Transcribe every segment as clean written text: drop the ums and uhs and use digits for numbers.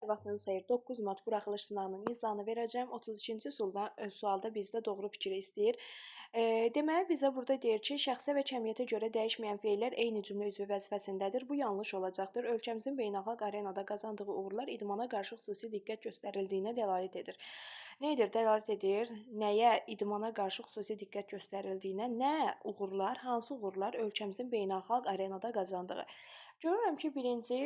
Vaxtınız xeyir. 9 mart buraxılış sınavının izahını verəcəm. 32-ci sualda bizdə doğru fikri istəyir. Deməli bizə burada deyir ki, şəxsə və kəmiyyətə görə dəyişməyən feillər eyni cümlə üzvü vəzifəsindədir. Bu yanlış olacaqdır. Ölkəmizin beynəlxalq arenada qazandığı uğurlar idmana qarşı xüsusi diqqət göstərildiyinə dəlalət edir. Nə edir? Dəlalət edir. Nəyə idmana qarşı xüsusi diqqət göstərildiyinə, nə uğurlar, hansı uğurlar ölkəmizin beynəlxalq arenada qazandığı. Görürəm ki, birinci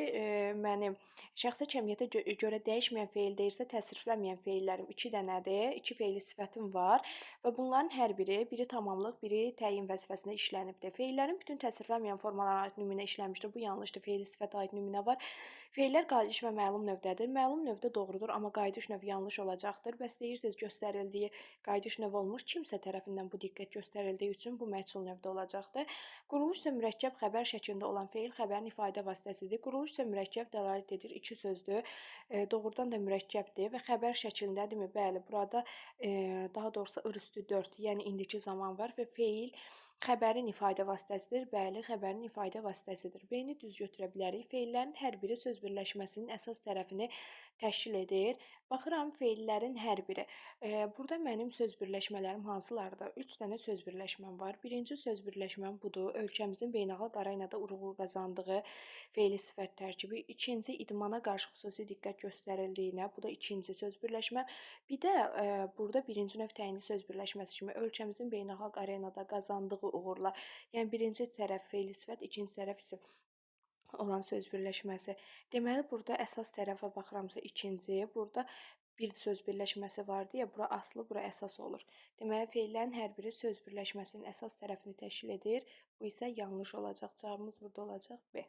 mənim şəxsə kəmiyyətə görə dəyişməyən feil deyirsə, təsriflənməyən feillərim 2 dənədir. 2 feili sifətim var və bunların hər biri, biri tamamlıq, biri təyin vəzifəsində işlənibdir. Feillərin bütün təsriflənməyən formalarına aid nümunə işlənmişdir. Bu yanlışdır. Feili sifətə aid nümunə var. Feillər qayıdış və məlum növdədir. Məlum növdə doğrudur, amma qayıdış növ yanlış olacaqdır. Bəs deyirsiniz göstərildiyi qayıdış növ olmuş, kimsə tərəfindən bu diqqət göstərildiyi üçün bu məhsul növdə olacaqdır. Quruluş isə mürəkkəb xəbər şəklində olan feil xəbərin ifadə vasitəsidir. Quruluş isə mürəkkəb dəlalət edir, iki sözdür. Doğrudan da mürəkkəbdir və xəbər şəklindədirmi? Bəli, burada daha doğrusu ır üstü 4, yəni indiki zaman var və feil xəbərin ifadə vasitəsidir. Bəli, xəbərin ifadə vasitəsidir. B-ni düz götürə bilərik. Feillərin hər biri söz birləşməsinin əsas tərəfini təşkil edir. Baxıram feillərin hər biri. Burada mənim söz birləşmələrim hansılardır? 3 dənə söz birləşməm var. Birinci söz birləşməm budur. Ölkəmizin beynəlxalq arenada uğur qazandığı feili sifət tərkibi. İkinci, idmana qarşı xüsusi diqqət göstərildiyinə. Bu da ikinci söz birləşmə. Bir də burada birinci növ təyinli söz birləşməsi kimi ölkəmizin beynəlxalq arenada qazandığı uğurlar. Yəni birinci tərəf feili sifət, ikinci tərəf isə olan söz birləşməsi. Deməli, burada əsas tərəfə baxıramsa ikinci, burada bir söz birləşməsi vardı ya, bura aslı, bura əsas olur. Deməli, feillərin hər biri söz birləşməsinin əsas tərəfini təşkil edir. Bu isə yanlış olacaq. Cavabımız burada olacaq B.